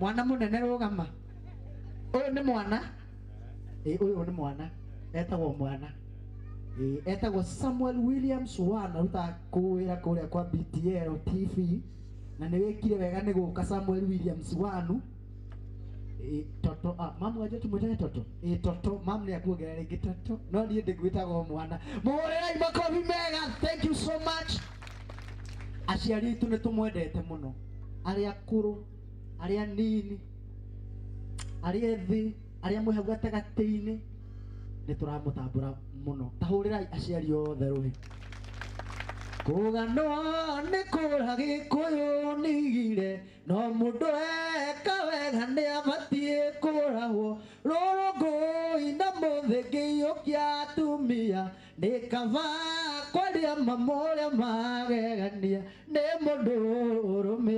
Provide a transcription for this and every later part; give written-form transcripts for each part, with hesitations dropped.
Mwana mũnene rũgama. Ũyũ nĩ mwana. Ĩ, ũyũ nĩ mwana. Etagwo mwana. Ĩ, etagwo Samuel Williams One, arutaga wĩra kũrĩa kwa BTL TV. Na nĩ wĩkire wega nĩ gũka Samuel Williams One. Ĩ, toto, ah, mamu aje tumwĩtage toto. Ĩ, toto, mamu nĩ akuongerera rĩngĩ toto. No niĩ ndĩgwĩtagwo mwana. Mũhũrĩrai makobi mega. Thank you so much. Aciari aitũ nĩ tũmwendete mũno. Arĩa akũrũ, arĩa anini, arĩa ethĩ, arĩa mwĩ hau gatagatĩ-inĩ, nĩ tũramũtambũra mũno. Ta hũrĩrai aciari othe rũhĩ. Kũganwo nĩ kũra Gĩkũyũ nigire, no mũndũ eka wega nĩ abatiĩ kũragwo. Rũrũngũi na mũthĩ ngĩiyũkia atumia, nĩ kaba kwaria ma mũrĩa magegania, nĩ mũndũ ũrũme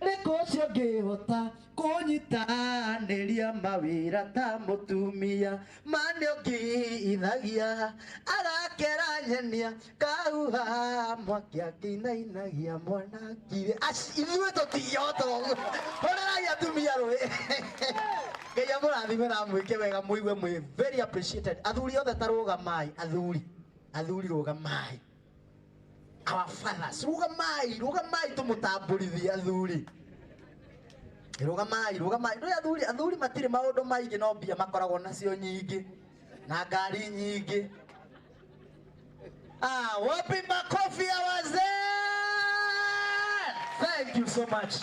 ũrĩkũ ũcio ũngĩhota kũnyitanĩria mawĩra ta mũtumia. Ma nĩ ũngĩithagia agakera nyenia kauha mwaki akĩinainagia mwana ngire. Ithuĩ tũtingĩhota ũguo. Hũrĩrai atumia rũĩ. Ngai amũrathime na amwĩke wega, mũigue mwĩ very appreciated. Athuri othe ta rũgamai, athuri, athuri rũgamai. Our fathers, rũgamai, rũgamai tũmũtambũrithie athuri. Rũgamai, rũgamai. Ndũĩ athuri, athuri matirĩ maũndũ maingĩ no mbia makoragwo nacio nyingĩ na ngari nyingĩ. Ah, wapi makofi ya wazee? Thank you so much.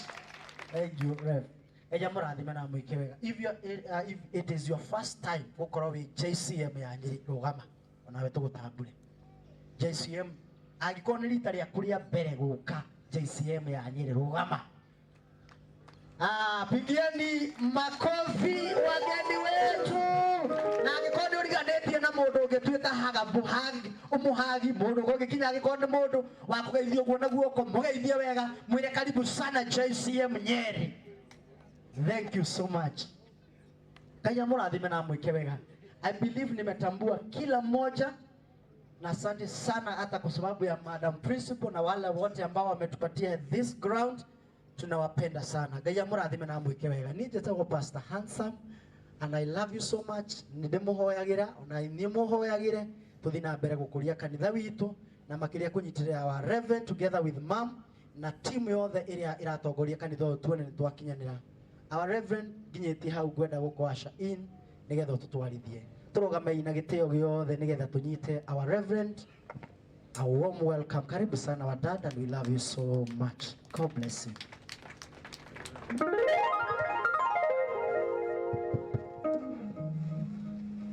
Thank you, Rev. Eja mũrathime na mwĩke wega. If it is your first time gũkorwo wĩ JCM ya Nyĩrĩ, rũgama onawe tũgũtambũre. JCM, angĩkorwo nĩ rita rĩaku rĩa mbere gũka JCM ya Nyĩrĩ, rũgama. Ah, pigieni makofi wageni wetu. Na angĩkorwo nĩ ũriganĩtie na mũndũ ũngĩtuĩka haga mũhagi, ũmũhagi mũndũ ũngĩkinya, angĩkorwo nĩ mũndũ wa kũgeithio ũguo na guoko, mũgeithie wega, mwĩre karibu sana JCM Nyeri. Thank you so much. Ngai amũrathime na amwĩke wega. I believe nimetambua kila mmoja na asante sana hata kwa sababu ya Madam Principal na wale wote ambao wametupatia this ground, tunawapenda sana. Ngai amũrathime na amwĩke wega. Niĩ njĩtagwo Pastor Handsome and I love you so much. Nĩ ndĩmũhoyagĩra ona inyuĩ mũhoyagĩre tũthiĩ na mbere gũkũria kanitha witũ na makĩria kũnyitĩrĩra our Reverend together with mom na team yothe ĩrĩa ĩratongoria kanitha ũyũ, tuone nĩ twakinyanĩra. Our Reverend, nginyĩtie hau, ngwenda gũkũ in nĩgetha ũtũtwarithie. Tũrũgamei na gĩtĩo gĩothe nĩgetha tũnyite our Reverend. A warm welcome. Karibu sana our dad, and we love you so much. God bless you.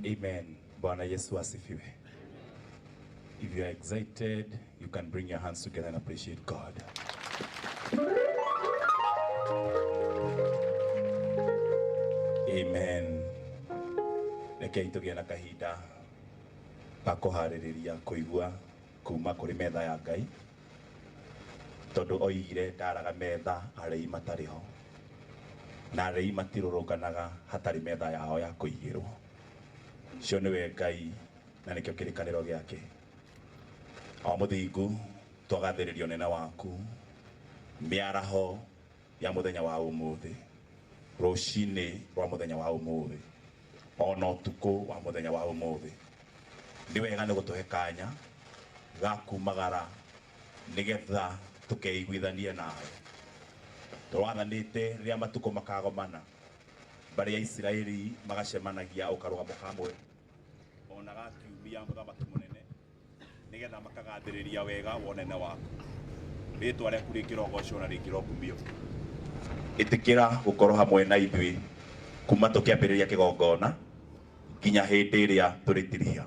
Amen. Bwana Yesu asifiwe. If you are excited, you can bring your hands together and appreciate God. Amen. Rekei tũgĩe na kahinda ga kũharĩrĩria kũigua kuma kũrĩ metha ya Ngai, tondũ oigire ndaraga metha arĩi matarĩ ho, na arĩi matirũrũnganaga hatarĩ metha yao ya kũigĩrwo. Cio nĩwe Ngai na nĩkĩo kĩrĩkanĩro gĩake. O mũthingu, twagathĩrĩrio nene waku mĩaraho ya mũthenya wa ũmũthĩ, rũcinĩ rwa mũthenya wa ũmũthĩ, ona ũtukũ wa mũthenya wa ũmũthĩ. Nĩ wega nĩ gũtũhe kanya ga kumagara nĩgetha tũkeiguithanie nawe. Tũrathanĩte rĩrĩa matukũ makagomana, mbarĩ ya Isiraeli magacemanagia ũkarũgamo kamwe ona ga kiumia, mũthamaki mũnene, nĩgetha makagathĩrĩria wega wonene waku. Rĩtwa rĩaku rĩkĩrogocwo na rĩkĩrokumio. Ĩtĩkĩra gũkorwo hamwe na ithuĩ kuma tũkĩambĩrĩria kĩgongona nginya hĩndĩ ĩrĩa tũrĩtirihia.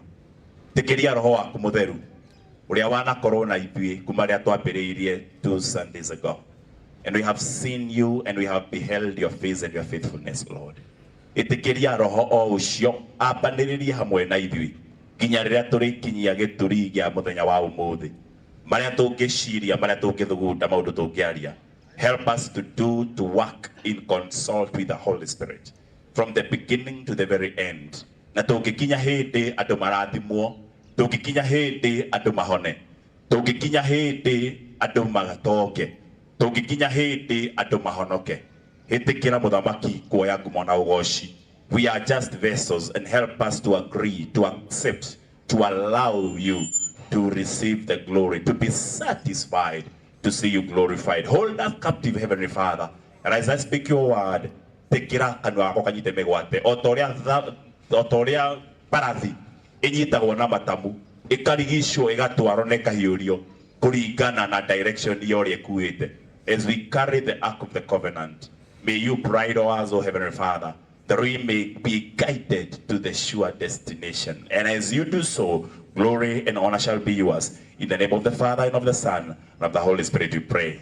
Tĩkĩria roho waku mũtheru ũrĩa wanakorwo na ithuĩ kuma rĩrĩa twambĩrĩirie 2 Sundays ago, and we have seen you and we have beheld your face and your faithfulness, Lord. Ĩtĩkĩria roho o ũcio ambanĩrĩrie hamwe na ithuĩ nginya rĩrĩa tũrĩkinyia gĩturi gĩa mũthenya wa ũmũthĩ, marĩa tũngĩciria, marĩa tũngĩthugunda, maũndũ tũngĩaria. Help us to do to work in consult with the Holy Spirit from the beginning to the very end. Na tũngĩkinya hĩndĩ andũ marathimwo, tũngĩkinya hĩndĩ andũ mahone, tũngĩkinya hĩndĩ andũ magatonge, tũngĩkinya hĩndĩ andũ mahonoke. Ĩtĩkĩra mũthamaki kuoya ngumo na ũgoci. We are just vessels, and help us to agree, to accept, to allow you to receive the glory, to be satisfied to see you glorified. Hold us captive, Heavenly Father, and as I speak your word, ĩtĩkĩra kanua gakwa kanyite mĩgwate o ta ũrĩa mbarathi ĩnyitagwo na matamu, ĩkarigicwo, ĩgatwarwo na ĩkahiũrio kũringana na direction ya ũrĩa ĩkuĩte. As we carry the ark of the covenant, may you bridle us, O Heavenly Father, that we may be guided to the sure destination. And as you do so, glory and honor shall be yours. In the name of the Father, and of the Son, and of the Holy Spirit we pray.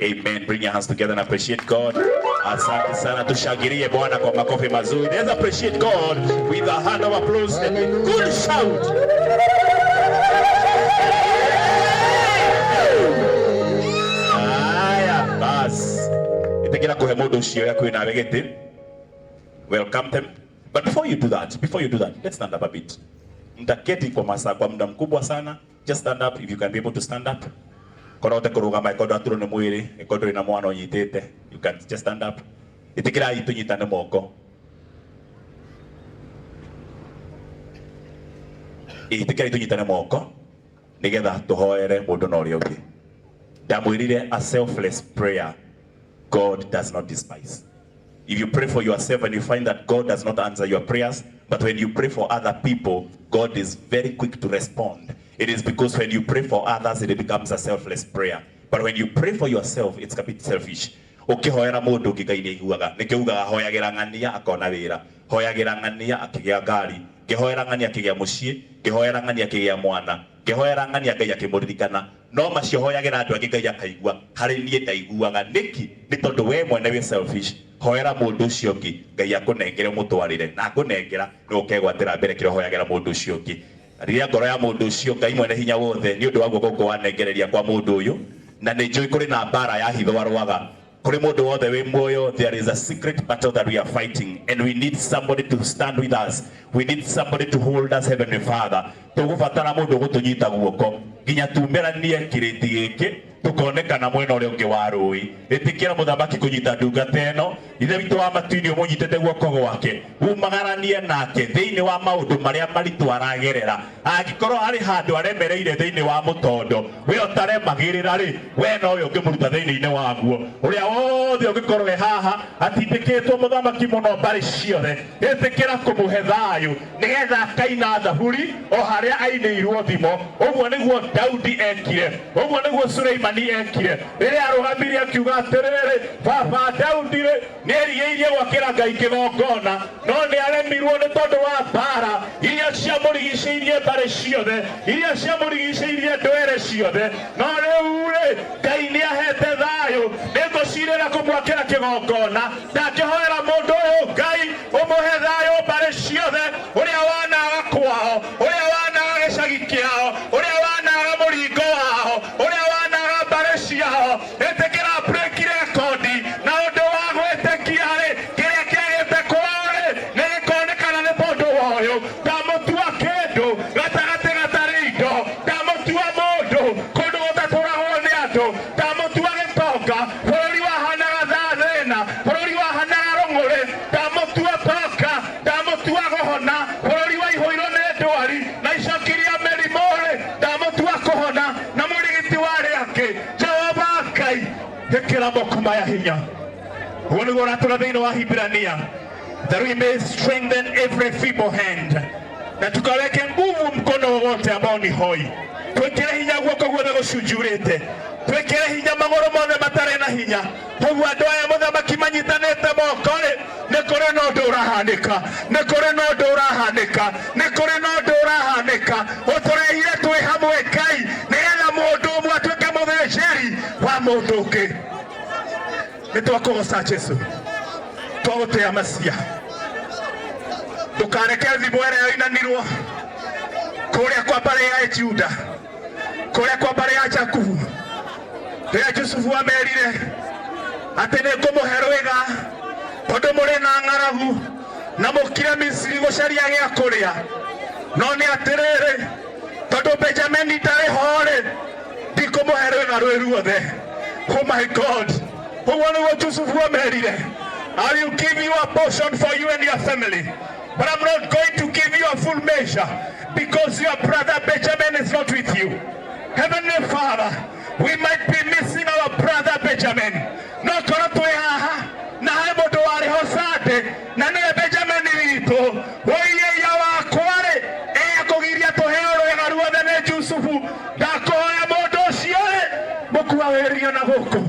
Amen. Bring your hands together and appreciate God. Asante sana, tushangilie Bwana kwa makofi mazuri. Let's appreciate God with a hand of applause and a good shout. Haya, bas. Itekera kuhe mundu ucio ya kwina nawe giti. Welcome them. But before you do that, let's stand up a bit. Mtaketi kwa masaa kwa muda mkubwa sana. Just stand up if you can be able to stand up. Korwo ũhote kũrũgama, ĩkorwo ndwaturwo nĩ mwĩrĩ, ĩkorwo ndũrĩ na mwana ũnyitĩte, you can just stand up. Ĩtĩkĩrai tũnyitane moko. Ĩtĩkĩrai tũnyitane moko nĩgetha tũhoere mũndũ na ũrĩa ũngĩ. Ndamwĩrire a selfless prayer God does not despise. If you pray for yourself and you find that God does not answer your prayers, but when you pray for other people, God is very quick to respond. It is because when you pray for others, it becomes a selfless prayer. But when you pray for yourself, it's a bit selfish. Ũkĩhoera mũndũ ũngĩ, Ngai nĩaiguaga. Nĩkĩo ugaga hoyagĩra ng'ania akona wĩra, hoyagĩra ng'ania akĩgĩa ngari, ngĩhoera ng'ania akĩgĩa mũciĩ, ngĩhoera ng'ania akĩgĩa mwana, ngĩhoera ng'ania Ngai akĩmũririkana. No macio hoyagĩra andũ angĩ Ngai akaigua, harĩ niĩ ndaiguaga. Nĩkĩ? Nĩ tondũ we mwene wĩ selfish. Hoera mũndũ ũcio ũngĩ, Ngai akũnengere ũmũtwarĩre, na akũnengera nĩ ũkegwatĩra mbere kĩrĩa ũhoyagĩra mũndũ ũcio ũngĩ. Rĩrĩa ngoro ya mũndũ ũcio, Ngai mwene hinya wothe, nĩ ũndũ wa guoko gũkũ wanengereria kwa mũndũ ũyũ, na nĩ njũĩ kũrĩ na mbara ya hitho arũaga. Kũrĩ mũndũ wothe wĩ muoyo, there is a secret battle that we are fighting, and we need somebody to stand with us. We need somebody to hold us, Heavenly Father. Tũgũbatara mũndũ ũgũtũnyita guoko nginya tumĩranie kĩrĩti gĩkĩ, tukonekana mwena ũrĩa ũngĩ wa rũĩ. Ĩtĩkĩra mũthamaki kũnyita ndungata ĩno, Ithe witũ wa matu-inĩ ũmũnyitĩte guoko gwake, umagaranie nake thĩinĩ wa maũndũ marĩa maritũ aragerera. Angĩkorwo harĩ handũ aremereire thĩinĩ wa mũtondo, we ũtaremagĩrĩra rĩ, we nowe ũngĩmũruta thĩinĩ-inĩ waguo. Ũrĩa wothe ũngĩkorwo e haha atindĩkĩtwo mũthamaki mũno mbarĩ ciothe, ĩtĩkĩra kũmũhe thayũ nĩgetha akaina thaburi o harĩa ainĩirwo thimo. Ũguo nĩguo Daudi ekire, ũguo nĩguo Suleimani ekire rĩrĩa arũgamire akiuga atĩrĩrĩ, baba Daudi rĩ nĩerigĩirie gwakĩra Ngai kĩgongona, no nĩaremirwo nĩ tondũ wa mbara iria ciamũrigicĩirie mbarĩ ciothe, iria ciamũrigicĩirie ndwere ciothe. No rĩu rĩ, Ngai nĩahete thayũ, nĩngũcirĩra kũmwakĩra kĩgongona. Ndangĩhoera mũndũ ũyũ Ngai ũmũhe thayũ mbarĩ ciothe, ũrĩa wanaga kwao, ũrĩa wanaga gĩcagi kĩao, ũrĩa wanaga mũringo wao, ũrĩa wanaga mbarĩ ciao. Ĩtĩkĩra break record na ũndũ wa gwĩtĩkia rĩ, kĩrĩa kĩagĩte kwao rĩ nĩgĩkonekana nĩ tondũ wa ũyũ. Ndamũtua kĩndũ gatagatĩ gatarĩ indo, ndamũtua mũndũ kũndũ gũtatũragwo nĩ andũ, ndamũtua gĩtonga bũrũri wahanaga thĩna, bũrũri wahanaga rũng'ũrĩ, ndamũtua tonga, ndamũtua kũhona bũrũri waihũirwo nĩ ndwari na icoki rĩa mĩrimũ rĩ, ndamũtua kũhona na mũrigiti wa arĩa angĩ. Jehova Ngai, ĩkĩra moko maya hinya. Ũguo nĩguo ũratũra thĩinĩ wa Hibrania, that we may strengthen every feeble hand, na tukaweke nguvu mkono wowote ambao ni hoi. Twĩkĩre hinya guoko guothe gũcunjurĩte, twĩkĩre hinya magũrũ mothe matarĩ na hinya. Koguo andũ aya mũthamaki manyitanĩte moko rĩ, nĩ kũrĩ na ũndũ ũrahanĩka, nĩ kũrĩ na ũndũ ũrahanĩka, nĩ kũrĩ na ũndũ ũrahanĩka. Ũtũrehire twĩ hamwe Ngai, nĩgetha mũndũ ũmwe atuĩke mũthĩnjĩri wa mũndũ ũngĩ. Nĩ twakũgoca Jesu, twagũtĩa Masia. Ndũkareke thimũ ĩrĩa yoinanirwo kũrĩa kwa mbarĩ ya Juda, kũrĩa kwa mbarĩ ya Jakubu, rĩrĩa Jusufu amerire atĩ nĩ ngũmũhe rwĩga tondũ mũrĩ na ng'aragu na mũkire Misiri gũcaria gĩa kũrĩa. No nĩ atĩrĩrĩ, tondũ Benjamini ndarĩ ho rĩ, ndikũmũhe rwĩga rwĩ ruothe. Oh my God, ũguo nĩguo Jusufu amerire. I will give you a portion for you and your family. But I'm not going to give you a full measure because your brother Benjamin is not with you. Heavenly Father, we might be missing our brother Benjamin. No korwo twĩ haha na he mũndũ warĩ ho Sunday na nĩwe Benjamin witũ. Wũiyeia wakwa rĩ, ekũgiria tũheo rwĩga ruothe nĩ Jusufu. Ndakũhoya mũndũ ũcio rĩ, mũkua wĩrio na gũkũ.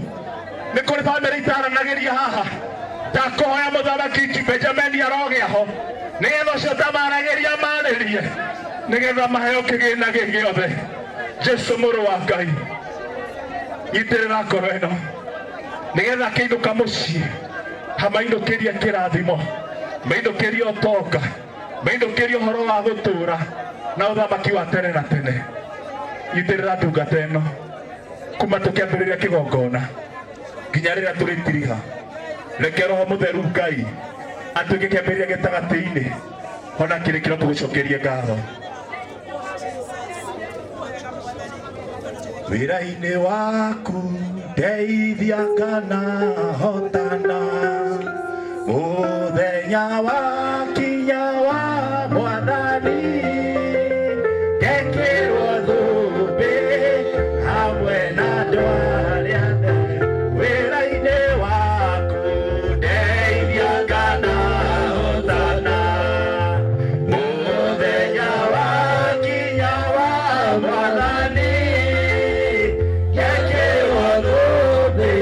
Nĩ kũrĩ bamĩrĩ itaranagĩria haha. Ndakũhoya mũthamaki Benjamin arogĩa ho nĩgetha ũcio tamaragĩria marĩrie nĩgetha maheo kĩgĩna gĩ gĩothe. Jesu mũrũ wa Ngai, nyitĩrĩra ngoro ĩno nĩgetha akĩinũka mũciĩ hamainũkĩrie kĩrathimo, mainũkĩrie ũtonga, mainũkĩrie ũhoro wa gũtũũra na ũthamaki wa tene na tene. Nyitĩrĩra ndungata ĩno kuma tũkĩambĩrĩria kĩgongona nginya rĩrĩa tũrĩtiriha. Reke Roho Mũtheru Ngai atuĩke kĩambĩrĩria gĩtagatĩ-inĩ ona kĩrĩkĩro tũgũcokerie ngatho. Wĩra-inĩ waku ndeithia kana hotana, mũthenya wakinya wa Mwathani, ngekĩrwo thũmbĩ hamwe na andũ arĩa atheru. Wĩra-inĩ waku ndeithia kana hotana, mũthenya wakinya wa Mwathani, ngekĩrwo thũmbĩ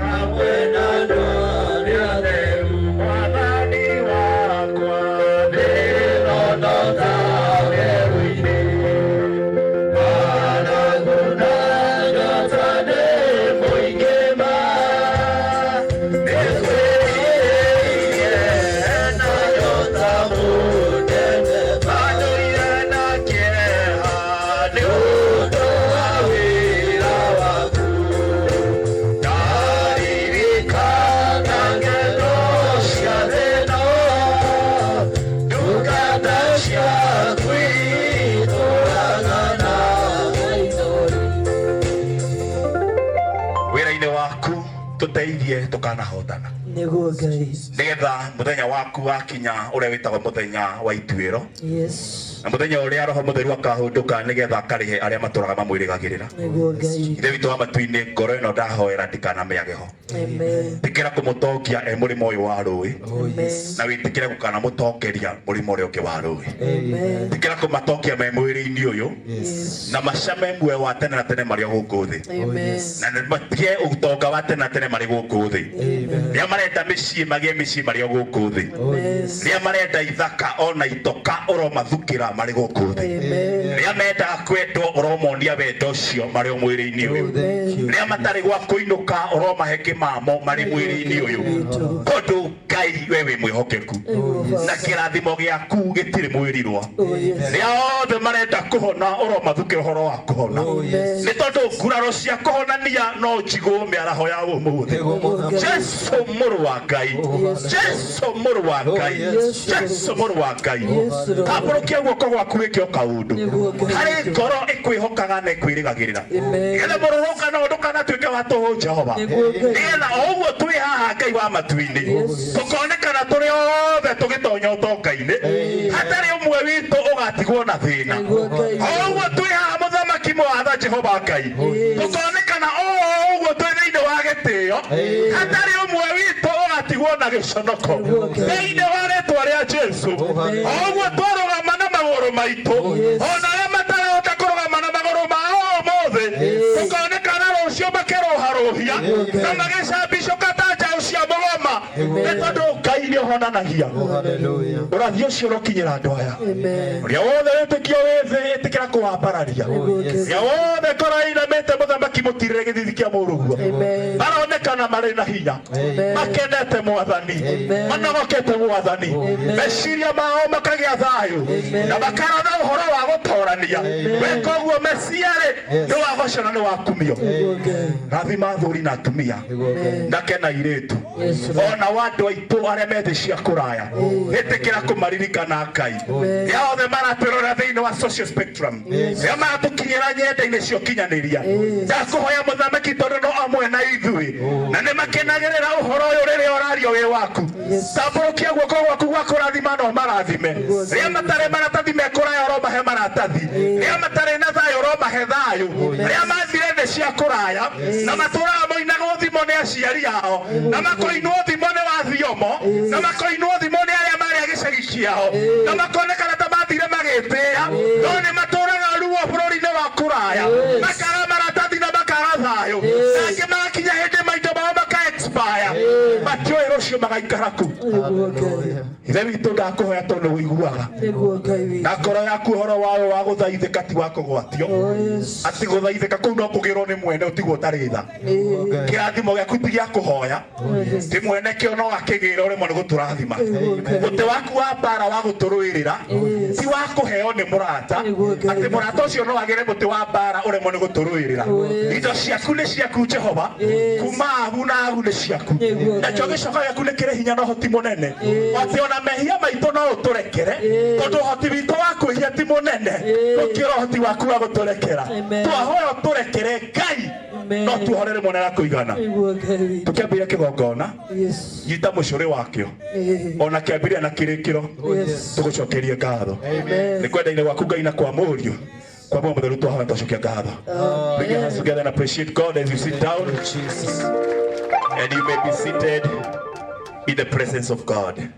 hamwe na andũ arĩa atheru. Mwathani wakwa ndĩronota werũ-inĩ, ng'aragu na nyota nĩ mũingĩ ma, nĩkwĩrĩire na nyota mũnene, mandũire na kĩeha nĩ ũndũ wa wĩra waku. Ndaririkana ng'endo cia thĩna, ndungata ciaku itũũraga na maithori. Wĩra-inĩ waku tũteithie tũkanahotana, Nĩguo Ngai. nĩgetha mũthenya waku wakinya ũrĩa wĩtagwo mũthenya wa ituĩro, na mũthenya ũrĩa Roho Mũtheru akahũndũka nĩgetha akarĩhe arĩa matũraga mamwĩrĩgagĩrĩra. Nĩguo Ngai. Ithe witũ wa matu-inĩ, ngoro ĩno ndahoera ndikanamĩage ho. Amen. Tĩkĩra kũmũtongia e mũrĩmo ũyũ wa rũĩ, Amen. na wĩtĩkĩre gũkanamũtongeria mũrĩmo ũrĩa ũngĩ wa rũĩ. Amen. Tĩkĩra kũmatongia me mwĩrĩ-inĩ ũyũ na macame muoyo wa tene na tene marĩ o gũkũ thĩ, Amen. na matige ũtonga wa tene na tene marĩ gũkũ thĩ. Rĩrĩa marenda mĩciĩ magĩe mĩciĩ marĩ o gũkũ thĩ. Amen. Rĩrĩa marenda ithaka ona itoka ũromathukĩra marĩ gũkũ thĩ. Amen. Rĩrĩa mendaga kwendwo ũromonia wendo ũcio marĩ o mwĩrĩ-inĩ ũyũ. Rĩrĩa matarĩ gwa kũinũka ũromahe kĩmamo marĩ mwĩrĩ-inĩ ũyũ, tondũ Ngai we wĩ mwĩhokeku na kĩrathimo gĩaku gĩtirĩ mwĩrirwa. Rĩrĩa othe marenda kũhona ũromathukĩra ũhoro wa kũhona, nĩ tondũ nguraro cia kũhonania no njigwo mĩaraho ya ũmũthĩ. Jesu mũrũ wa Ngai, Jesu mũrũ wa Ngai, Jesu mũrũ wa Ngai, tambũrũkia guoko gwaku wĩke o kaũndũ harĩ ngoro ĩkwĩhokaga na ĩkwĩrĩgagĩrĩra, nĩgetha mũrũrũngano ũyũ ndũkanatuĩke wa tũhũ, Jehova, nĩgetha o ũguo twĩ haha Ngai wa matu-inĩ tũkonekana tũrĩ othe tũgĩtonya ũtonga-inĩ, hatarĩ ũmwe witũ ũgatigwo na thĩna. O ũguo twĩ haha mũthamaki mwatha Jehova Ngai, tũkonekana o ũguo twĩ thĩinĩ wa gĩtĩo, hatarĩ ũmwe witũ ũgatigwo na gĩconoko thĩinĩ wa rĩtwa rĩa Jesu. O ũguo twarũgama na magũrũ maitũ, ona arĩa matarahota kũrũgama na magũrũ mao ũmũthĩ, tũkonekana rũciũ makĩrũharũhia na magĩcambicũka ta njaũ cia mũgoma, nĩ tondũ Ngai nĩ ũhonanagia. Ũrathi ũcio ũrokinyĩra andũ aya. Ũrĩa wothe wĩtĩkio wĩ thĩ, ĩtĩkĩra kũwambararia. Ũrĩa wothe ngoro ĩinamĩte, mũthamaki mũtirĩre gĩthithi kĩa mũrũguo, maronekana marĩ na hinya, makenete Mwathani, manogokete Mwathani, meciria mao makagĩa thayũ na makaratha ũhoro wa gũtorania. Weka ũguo Mesia-rĩ, nĩ wagocwo na nĩ wakumio. Rathima athuri na atumia, ndake na airĩtu. Yes, Lord. Ona wa andũ aitũ arĩa me thĩ cia kũraya, ĩtĩkĩra kũmaririkana Ngai. Rĩa othe maratwĩrora thĩinĩ wa social spectrum, rĩa maratũkinyĩra nyenda-inĩ cia ũkinyanĩria, ndakũhoya mũthamaki, tondũ no amwe na ithuĩ na nĩ makenagĩrĩra ũhoro ũyũ rĩrĩa ũrario wĩ waku, tambũrũkia guoko gwaku gwa kũrathima no marathime. Rĩa matarĩ maratathi me kũraya, ũromahe maratathi. Rĩa matarĩ na thayũ, ũromahe thayũ. Rĩa mathire thĩ cia kũraya na matũraga moinagwo thimo nĩ aciari ao, na makoinwo thimo nĩ wathiomo, na makoinwo thimo nĩ arĩa marĩ a gĩcagi ciao, na makonekana ta mathire magĩtĩĩa, no nĩ matũraga ruo bũrũri-inĩ wa kũraya, makaga maratathi na makaga thayũ, nangĩ magakinya hĩndĩ maindo mao maka expire, matiũĩ rũciũ magaikara ku. Nĩguo Ngai. Ithe witũ, ndakũhoya tondũ nĩ ũiguaga Nĩguo Ngai witũ. Na ngoro yaku ũhoro wayo wa gũthaithĩka ti wa kũgwatio. Oh, yes. Atĩ gũthaithĩka kũu no kũgĩrwo nĩ mwene ũtigwo ũtarĩ tha. Kĩrathimo gĩaku ti gĩa kũhoya, ti mwene kĩo no akĩgĩra ũremwo nĩ gũtũrathima. Mũtĩ waku wa mbara wa gũtũrũĩrĩra ti wa kũheo nĩ mũrata, atĩ mũrata ũcio no agĩre mũtĩ wa mbara ũremwo nĩ gũtũrũĩrĩra. Indo ciaku nĩ ciaku, Jehova, kuma agu na agu nĩ ciaku. Nakĩo gĩcoka gĩaku nĩ kĩrĩ hinya na ũhoti mũnene, atĩ ona mehia maitũ no ũtũrekere, tondũ ũhoti witũ wa kwĩhia ti mũnene gũkĩra ũhoti waku wa gũtũrekera. Amen. Twahoya ũtũrekere Ngai, no tuohorere mwena ya kũigana. Nĩguo Ngai witũ. Tũkĩambĩrĩria kĩgongona, Yes. nyita mũcũrĩ wakĩo, ona kĩambĩrĩria na kĩrĩkĩro, tũgũcokerie ngatho. Amen. Nĩ kwenda-inĩ gwaku Ngai na kwa mũriũ, kwa Muoyo mũtheru, twahoya twacokia ngatho. Bring your hands together and appreciate God as you sit down, Jesus. and you may be seated in the presence of God.